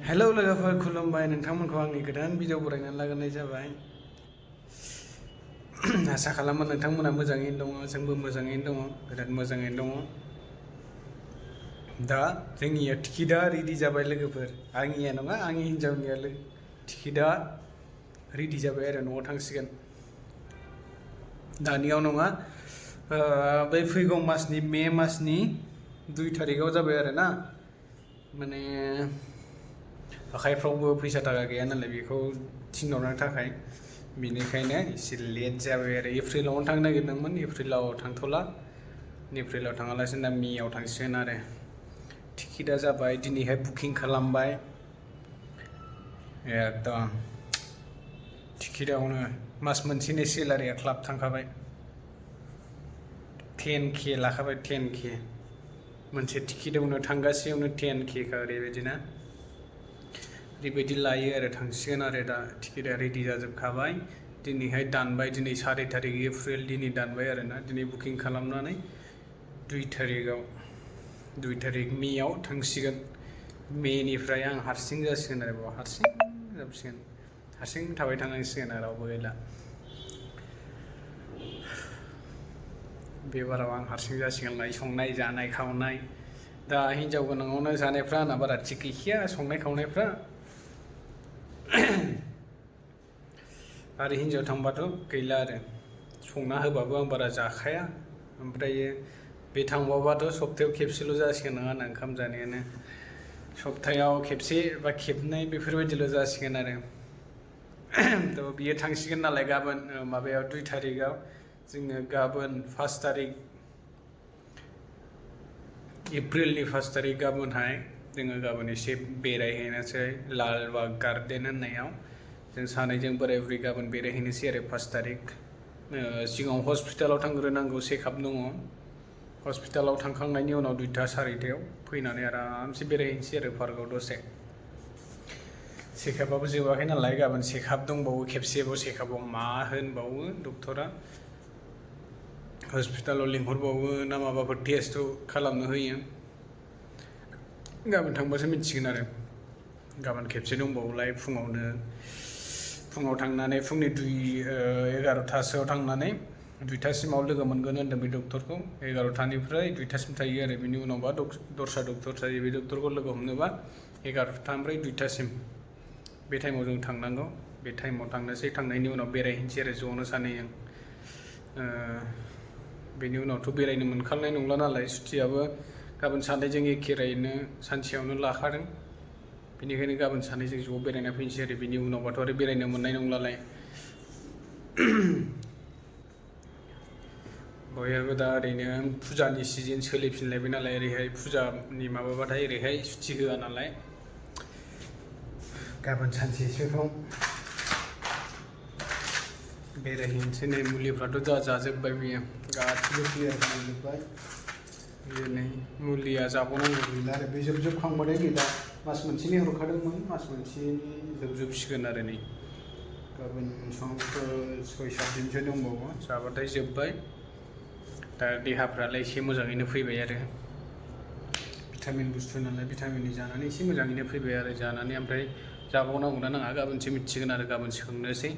Hello लोगोफोर खुलुमबाय नोंथांमोनखौ आंनि गोदान भिडिअ बरायनानै लाग्रोनाय जाबाय। आसा खालामो नोंथांमोना मोजाङैनो दङ, जोंबो मोजाङैनो दङ, बिराद मोजाङैनो दङ। दा जोंनिया टिकेटआ रेडि जाबाय लोगोफोर, आंनिया नङा आंनि हिन्जावनिया टिकेटआ रेडि जाबाय आरो न'आव थांसिगोन दानियाव नङा, बै फैगौ मासनि मे मासनि 2 थारिखआव जाबाय आरो ना। माने आखाइफ्रावबो फैसा थाखा गैया नालाय बेखौ थिनहरनो थाखाय, बेनिखायनो एसे लेट जाबाय आरो। एप्रिलावनो थांनो नागिरदोंमोन, एप्रिलाव थांथ'ला, एप्रिलाव थाङालासिनो दा मेआव थांसिगोन आरो। टिकेटआ जाबाय, दिनैहाय बुकिं खालामबाय एकदम टिकेटआवनो मास मोनसेनि सेलारिया क्लाब थांखाबाय। 10K लाखाबाय, 10K मोनसे टिकेटआवनो थांगासेयावनो 10K का ओरैबायदि ना, ओरैबायदि लायो आरो। थांसिगोन आरो दा टिकेटआ रेडि जाजोबखाबाय। दिनैहाय दानबाय, दिनै 4 थारिख एप्रिल, दिनै दानबाय आरो ना। दिनै बुकिं खालामनानै 2 थारिख मेआव थांसिगोन। मेनिफ्राय आं हारसिं जासिगोन आरो, बाव हारसिं जासिगोन, हारसिं थाबाय थानांसिगोन आरो, रावबो गैला। बे बाराव आं हारसिं जासिगोनलाय, संनाय जानाय खावनाय। दा हिनजाव गोनाङावनो जानायफ्रा आंना बारा थिग गैखाया, संनाय खावनायफ्रा। आरो हिनजाव थांबाथ' गैला आरो, संना होबाबो आं बारा जाखाया। ओमफ्रायो बे थांबावबाथ' सप्तायाव खेबसेल' जासिगोन नङा ना ओंखाम जानायानो, सप्तायाव खेबसे बा खेबनै बेफोरबायदिल' जासिगोन आरो। थ' बियो थांसिगोन नालाय गाबोन, माबायाव 2 थारिखआव। जोङो गाबोन 1 थारिख एप्रिलनि 1 थारिख गाबोनहाय जोङो गाबोन एसे बेरायहैनोसै लालबाग गार्डेन होननायाव। जों सानैजों बोराय बुरै गाबोन बेरायहैनोसै आरो 1 थारिख। सिगाङाव हस्पिटालाव थांग्रोनांगौ, चेकआप दङ। हस्पिटालाव थांखांनायनि उनाव 2टा 4टायाव फैनानै आरामसे बेरायहैनोसै आरो पार्कआव दसे। चेकआपआबो जोबाखै नालाय, गाबोन चेकआप दंबावो खेबसेबाव। चेकआपआव मा होनबावो डक्टरा, हस्पिटालाव लिंहरबावो ना माबाफोर टेस्ट खालामनो होयो, गाबोन थांबासो मिथिसिगोन आरो। गाबोन खेबसे दंबावोलाय फुङाव थांनानै फुंनि 11टासोआव थांनानै 2टासिमाव लोगो मोनगोन होनदों बे डक्टरखौ। 11टानिफ्राय 2टासिम थायो आरो, बिनि उनावबा दस्रा डक्टर थायो। बे डक्टरखौ लोगो हमनोबा 11टानिफ्राय 2टासिम बे टाइमाव जों थांनांगौ। बे टाइमाव थांनोसै, थांनायनि उनाव बेरायहैनोसै आरो ज'नो सानैजों। बेनि उनावथ' बेरायनो मोनखानाय नंला नालाय, सुटियाबो गाबोन सानैजों एखेरायैनो सानसेयावनो लाखादों। बेनिखायनो गाबोन सानैजों ज' बेरायना फैनोसै आरो। बिनि उनावबाथ' आरो बेरायनो मोननाय नंलालाय। बयहाबो दा ओरैनो फुजानि सिजन सोलिफिनलायबाय नालाय, ओरैहाय फुजानि माबाबाथाय ओरैहाय सुटि होआ नालाय। गाबोन सानसेसोखौ बेरायहैनोसै। नै मुलिफ्राथ' जाजोब्बाय बियो, गासिबो क्लियार खालामजोब्बाय। दिनै मुलिया जाबावनांगौ गैला आरो, बे जोबखांबाथाय गैला। मास मोनसेनि हरखादोंमोन, मास मोनसेनि जोबसिगोन आरो नै। गाबोन 6-7 दिनसो दंबावो, जाबाथाय जोब्बाय। दा देहाफ्रालाय एसे मोजाङैनो फैबाय आरो, भिटामिन बुस्थु नालाय, भिटामिन जानानै एसे मोजाङैनो फैबाय आरो। जानानै ओमफ्राय जाबावनांगौ ना नाङा गाबोनसो मिथिसिगोन आरो, गाबोन सोंनोसै।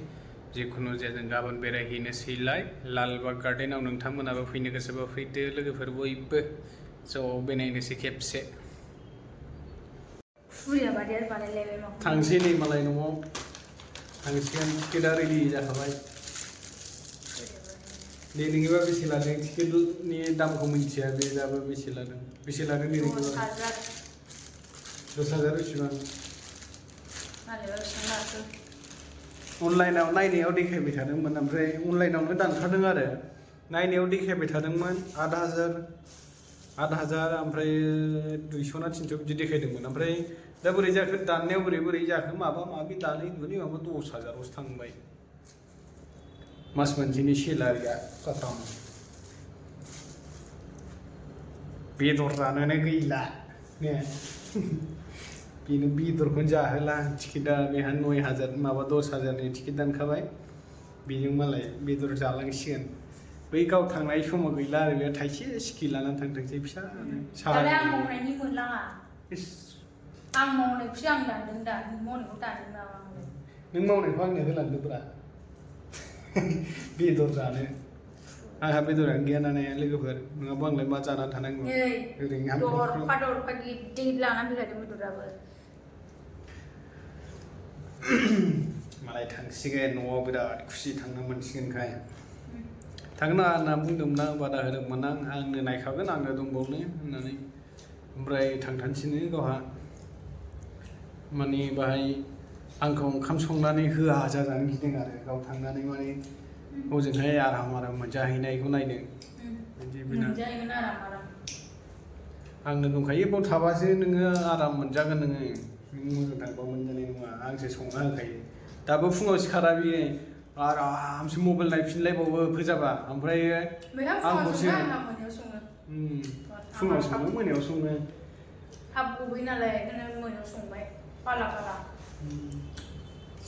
जिखुनु जाया जों गाबोन बेरायहैनोसैलाय लालबाग गार्डेनाव। नोंथांमोनाबो फैनो गोसोबा फैदो लोगोफोर बयबो, ज' बेरायनोसै खेबसे। थांसै नै मालाय न'आव थांसिगोन, टिकेटआ रेडि जाखाबाय। दे नोंनिबा बेसे लादों? टिकेटनि दामखौ मिन्थिया बे दाबो बेसे लादों दे नोंनिबा? 10,000 बेसेबां? अनलाइनाव नायनायाव देखायबाय थादोंमोन, ओमफ्राय अनलाइनावनो दानखादों आरो। नायनायाव देखायबाय थादोंमोन 8,000 ओमफ्राय 200 ना 300 बिदि देखायदोंमोन। ओमफ्राय दा बोरै जाखो, दाननायाव बोरै जाखो, माबा माबि दानै दुनै माबा 10,000ल'सो थांबाय। मास मोनसेनि सेलारिया खतम। बेदर जानोनो गैला ने। बेनो बेदरखौनो जाहोला। टिकेटआ बेहा 9,000 माबा 10,000नि टिकेट दानखाबाय, बेजों मालाय बेदर जालांसिगोन। बै गाव थांनाय समाव गैला आरो, बे थाइसे सिखि लानानै थांथोंसै फिसानो। आं मावनायखौसो आं दानदों दा नों मावनायखौ दानदों नामा नों मावनायखौ आंनो होलांदोब्रा बेदर जानो आंहा बेदरानो गैया नालाय लोगोफोर नङाबा आंलाय मा जानानै थानांगौ ओरैनो दरफा गिदिर लानानै फैखादों बेदराबो मालाय थांसिगोन न'आव बिराद खुसि थांनो मोनसिगोनखाय थांनो नाङा होनना बुंदोंमोन आं बादा होदोंमोन आंनो नायखागोन आंनो दंबावनो होननानै ओमफ्राय थांथारसैनो गावहा माने बाहाय आंखौ ओंखाम संनानै होआ जाजानो गिदों आरो गाव थांनानै माने हजोंहाय आराम मोनजाहैनायखौ नायदों मोनजाहैगोन आराम आंनो दंखायो बाव थाबासो नोङो आराम मोनजागोन नों मोजां थांबा मोनजानाय नङा आंसो संना होखायो दाबो फुङाव सिखारा बियो आरामसे मबाइल नायफिनलायबावो फोजाबा ओमफ्राय आंखौसो फुङाव सङो मोनायाव सङो थाब गबोयो नालाय मोनायाव संबाय फाला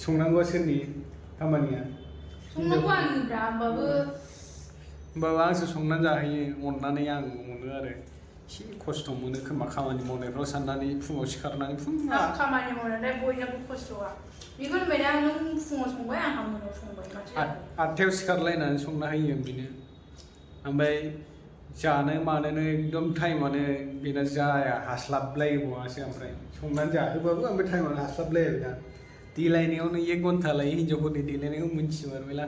संनांगौआ सोरनि खामानिया संनांगौ आंनिब्रा होमबाबो आंसो संनानै जाहैयो अननानै आं अनो आरो एसे खस्थ' मोनो खोमा खामानि मावनायफ्राव साननानै फुङाव सिखारनानै खामानि मावनानै बयनाबो खस्थ'आ बेखौ होनबाय दा नों फुङाव संबाय आंहा मोनायाव संबाय 8टायाव सिखारलायनानै संना होयो बेनो ओमफ्राय जानो मानोनो एकदम टाइमानो बेना जाया हास्लाबलायबावासो ओमफ्राय संनानै जाहोबाबो ओमफ्राय टाइमानो हास्लाबलाया बेना देलायनायावनो 1 घन्टा लायो हिन्जावफोरनि देलायनायखौ मिन्थिमारबायला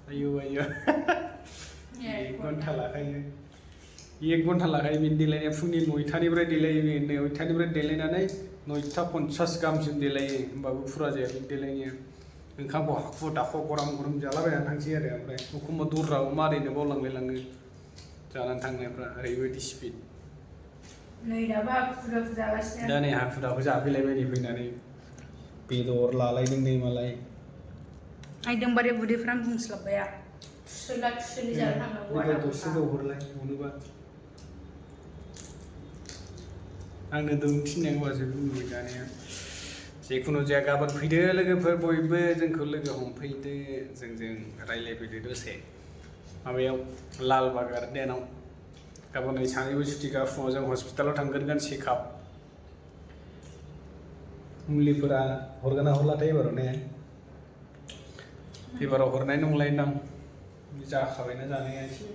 आयौ 1 घन्टा लाखायो 1 घन्टा लाखायो बेनि देलायनाया फुंनि 9टानिफ्राय देलायो बे 9टानिफ्राय देलायनानै 9:50 गाहामसिम देलायो होमबाबो फुरा जायाखै देलायनाया ओंखामखौ हाखु दाखु गरम जालाबायनानै थांसै आरो ओमफ्राय एखमबा दरजाबो मारिनो बावलांलायलाङो जानानै थांनायफ्रा ओरैबायदि स्पिड नै दाबो हाखु दाखु जागासिनो दा नै हाखु दाखु जाफैलायबाय नै फैनानै बेदर लालायदों नै मालाय एकदमबारे बुदैफ्रानो बुंस्लाबबाया थुसोलि जानो थांनांगौ बेदर दरसे दौहरलाय अनोबा आंनो दौनो थिननांगौआसो बुंबाय दानिया जिखुनु जाया गाबोन फैदो लोगोफोर बयबो जोंखौ लोगो हमफैदो जोंजों रायज्लायफैदो दसे माबायाव लालबाग गार्डेनाव गाबोन नै सानैबो सुटिखा फुङाव जों हस्पिटालाव थांगोन चेकआप मुलिफोरा हरगोन ना हरलाथाय एबाराव ने एबाराव हरनाय नंलायदां जाखाबायना जानाया एसे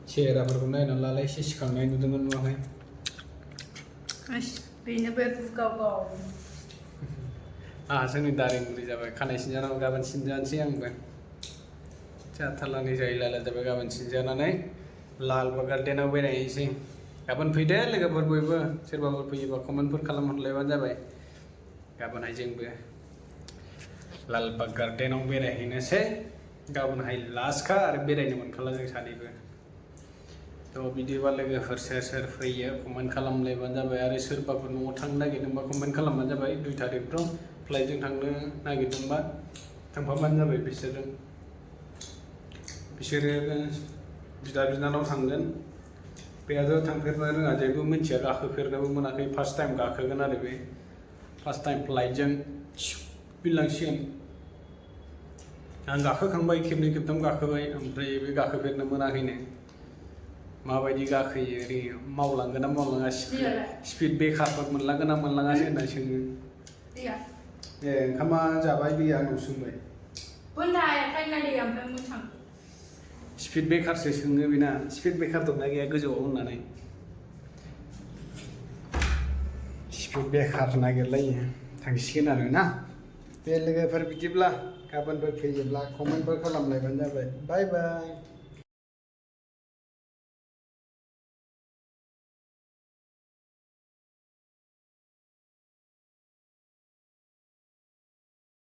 चेहेराफोरखौ नायनानै लालाय एसे सिखांनाय नुदोंमोन नुवाखै बेनो बे गाव आंहासो नै दारि मुलि जाबाय खानाय सिनजानांगौ गाबोन सिनजानोसै आंबो जाथारलानि जायला जाबाय गाबोन सिनजानानै लालबाग गार्डेनाव बेरायहैसै गाबोन फैदो लोगोफोर बयबो सोरबाफोर फैयोबा कमेन्टफोर खालामहरलायबानो जाबाय गाबोनहाय जोंबो लालबाग गार्डेनाव बेरायहैनोसै गाबोनहाय लास्टखा आरो बेरायनो मोनखाला जों सानैबो थ' बिदिबा लोगोफोर सोर फैयो कमेन्ट खालामलायबानो जाबाय आरो सोरबाफोर न'आव थांनो नागिरदोंबा कमेन्ट खालामबानो जाबाय 2 तारिखफ्राव फ्लाइटजों थांनो नागिरदोंबा थांफाबानो जाबाय बिसोरो बिदा बिनानाव थांगोन बेयाथ' थांफेरनो रोङा जेबो मिन्थिया गाखोफेरनोबो मोनाखै फार्स्ट टाइम गाखोगोन आरो बे फार्स्ट टाइम फ्लाइटजों बिरलांसिगोन आं गाखोखांबाय खेबनै खेबथाम गाखोबाय ओमफ्राय बे गाखोफेरनो मोनाखैनो माबायदि गाखोयो ओरै मावलांगोन ना मावलाङा स्पिड ब्रेकारफोर मोनलांगोन ना मोनलाङासो होनना सोङो ओंखामा जाबाय दैया आंनाव सोंबाय स्पिड ब्रेकारसो सोङो बेना स्पिड ब्रेकार दंना गैया गोजौआव होननानै स्पिड ब्रेकार नागिरलायो थांसिगोन आरो ना दे लोगोफोर बिदिब्ला गाबोनफोर फैयोब्ला कमेन्टफोर खालामलायबानो जाबाय बाय बाय